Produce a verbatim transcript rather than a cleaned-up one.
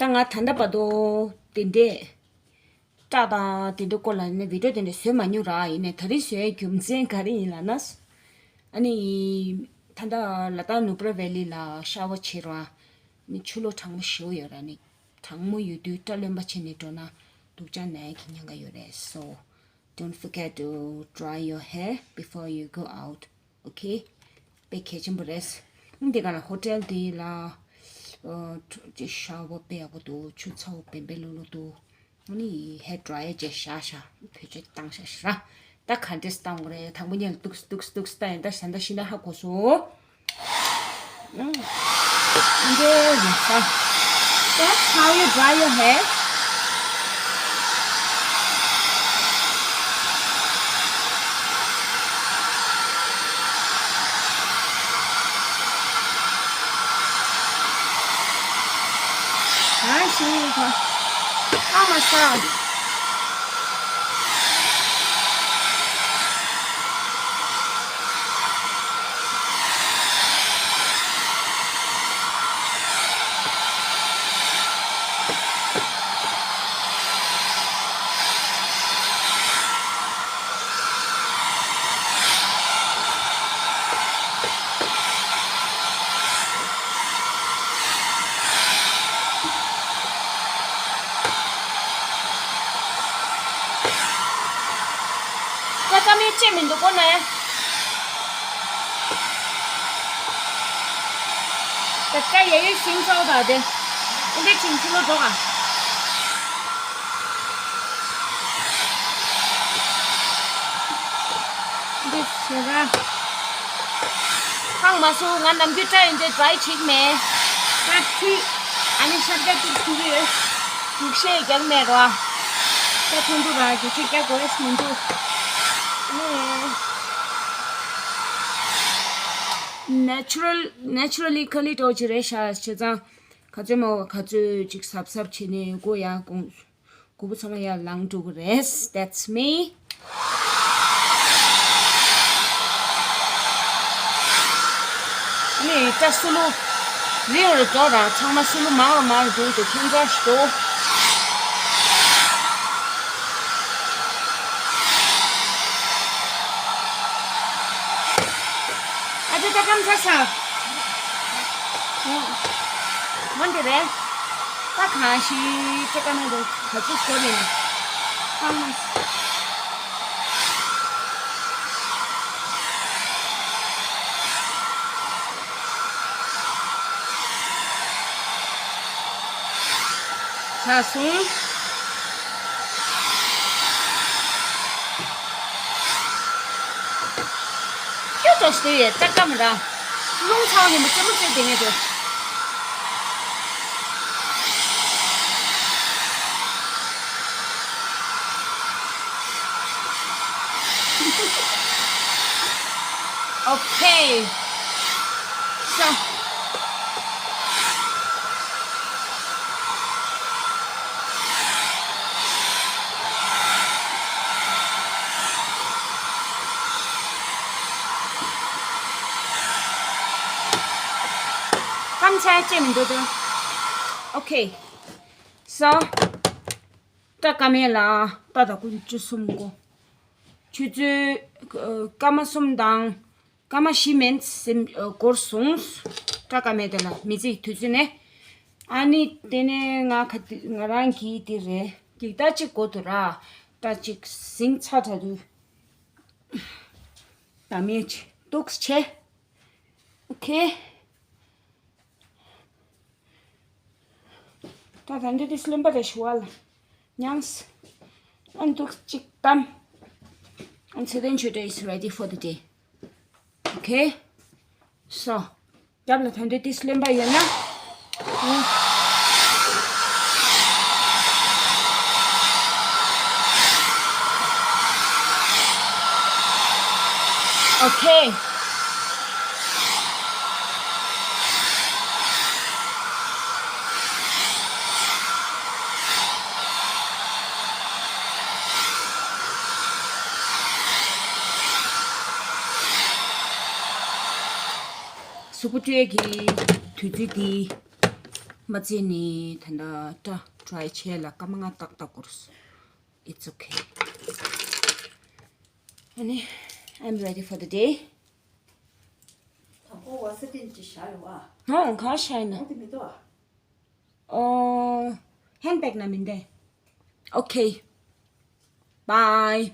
ད་ང་ད་ལྟ་བར་དུ་དེ་འདྲས་སྐྲ་དང་དེ་འདྲས་སྐོར་ལ་ནི་བི་ཌིའོ་དེ་འདྲས་བཟོས་མ་མྱོང་ར། ཡིན་ནའི་ད་རེས་བཟོས་རྒྱུ་མཚན་ག་རེ་ཡིན་ལབ་ན། ཨ་ནི་ད་ལྟ་ལ་དྭགས་ནུབ་ར་ཝེ་ལི་ལ་ཤ་ཝར་བྱེད་ར། ནི་ཆུ་ལོག་གྲང་མོ་ཞེ་པོ་ཡོད་ར། ནི་གྲང་མོ་ཡོད་དུས་སྐྲ་རློན་པ་བྱས་ནས་འགྲོ་ན་སྡུག་ཅག་ན་ཡ་གི་ཉེན་ཁ་ཡོད་རེད། So don't forget to dry your hair before you go out. Okay? དཔེ་གལ་ཆེན་པོ་རེད། འདི་ག་ལ་ཧོ་ཊེལ་འདི་ལ་ཨ་ཅེ་ཤ་ཝར་དཔེ་ཡག་པོ་འདུག་ཆུ་ཚ་པོ་བེམ་པེ་ལུ་ལུ་འདུག་ཨ་ནི་ཧེར་ཌ་ར་ཡར་ཅེ་བཞག་ཤག་བེད་སྤྱོད་བཏང་ཤག་ཤག་ད་ག་འདྲས་བཏང་དགོས་རེད། དང་པོ་ཉིད་ལ་ཏུགས་ཏུགས་ཏུགས་བཏང་ཡིན། ད་ཤ་འདི་ཤིན་ཏུ་ཧ་གོ་སོང་། འདི་ཡིན་ས། That's how you dry your hair. ཨ་ཤི་ཁ། ཨ་མ་ས། ཀ་ཀ་མེད་ཅེས་མི་འདུག་གོ་ནས། ད་ཀ་ཡ་ཡོད་ཤིང་ཚོགས་པ་དེ། ཨུ་འདྲེ་ཆིང་ཆུ་ལོ་འགྲོ་ག་འདི་ཟེར་ར། ཧང་མ་སུ་ང་ནམ་རྒྱུན་སྐྲ་ཡིན་ཏེ་ཌ་རའི་བྱེད་མེད། ད་ཁྲིད། ཨ་ནི་ཤར་རྒྱག་ཏུ་ཐུག་ཡོད། འཇུག་ཤེས་རྒྱག་མེད་ར། ད་ཐོན་འདུག་ར་འཇུག་ཤེས་རྒྱག་དགོས་མི་འདུག་ཨ་ནི། ནེ་ཅུ་རལ་ནེ་ཅུ་རལ་ལི་ཁ་ལི་ཏོ་ཅི་རེད་ཤག་བྱས་ཙང་། ག་ཚོད་མ་ག་ཚོད་ཅིག་གཟབ་གཟབ་བྱས་ནས་སྒོ་ཡར་དགོང་དགུ་པོ་ཚང་མ་ཡར་ལངས་འགྲོ་གི་རེད། That's me. ཨ་ནི་ད་སུ་ལུ་རིང་རུ་འགྲོ་ར། ཚང་མ་སུ་ལུ་མང་རུ་མང་རུ་འགྲོ་དུ་ཁྱོད་འཛག་ཞིག་འགྲོ། ཨ་ཅེ་ད་ཀམ་ཚ་ས། འོ་འདི་རེད། ད་གང་ཞིག་ཅེ་ཀ་ན་འདུག་ག་ཚོད་ཤོར་ཡིན། ཨ་མ། ཆ་སོང་། ཁྱོད་ཚོ་ཞུ་ཡས་ལྟ་ཀ་མ་རང་། རླུང་ཚ་བ་ཡིན་པ་ཅན་མོ་བཙལ་བསྡད་ངེས་འདུག་ཨོ་ཁེ། ཤ། ཀམ་ཆ་ཅེས་མི་འདུག་དོ། ཨོ་ཁེ། སོ། ཏྲ་ཀ་མེ་ལ་ཏ་ད་ཀུན་བཅུ་གསུམ་གོ། ཆུ་ཚོད་ཨ་སྐར་མ་གསུམ་དང་སྐར་མ་བཞི་མིན་སེམས་ཨ་འགོར་སོང་། ཏྲ་ཀ་མེ་དེ་ལ་མི་ཚེའི་དུས་ཚོད་ནས། ཨ་ནི་དེ་ནས་ང་ཁ་ང་རང་གིས་དེ་རེད་ཀྱིག་ཏ་གཅིག་གོ་དུ་ར། ཏ་གཅིག་ཟིང་ཚ་དྲ་དུས། ད་མེད་ཅི་ཏོག་ཆེ། ཨོ་ཁེ། ད་ད་འདི་དེ་སློན་པ་རེ་ཞུ་བ་ལ་མྱངས། ཨན་འདུག་ཅིག་གཏམ། And so then today is ready for the day. Okay? So, རྒྱབ་ལ་ད་འདི་དེ་སློན་པ་ཡོད་ན། Okay. གཟུགས་པོ་བཀྲུ་ཡས་ཀྱི་དུས་ཚོད་འདི། མ་ཚད་ནི་ད་ལྟ་སྐྲ་ཌ་རའི་བྱས་ལ་སྐར་མ་ལྔ་ཏག་ཏག་འགོར་སོང་། It's okay. ཨ་ནི། I'm ready for the day. དང་པོ་ཝ་སི་ལིན་ཅིག་བཞག་ཡོང་བ། ཧང་ག་བཞག་ཡིན་ན། འོ་དེ་མི་འདུག་ཨ། ཨོ། ཧེན་བེག་ན་མིན་འདུག Okay. Bye.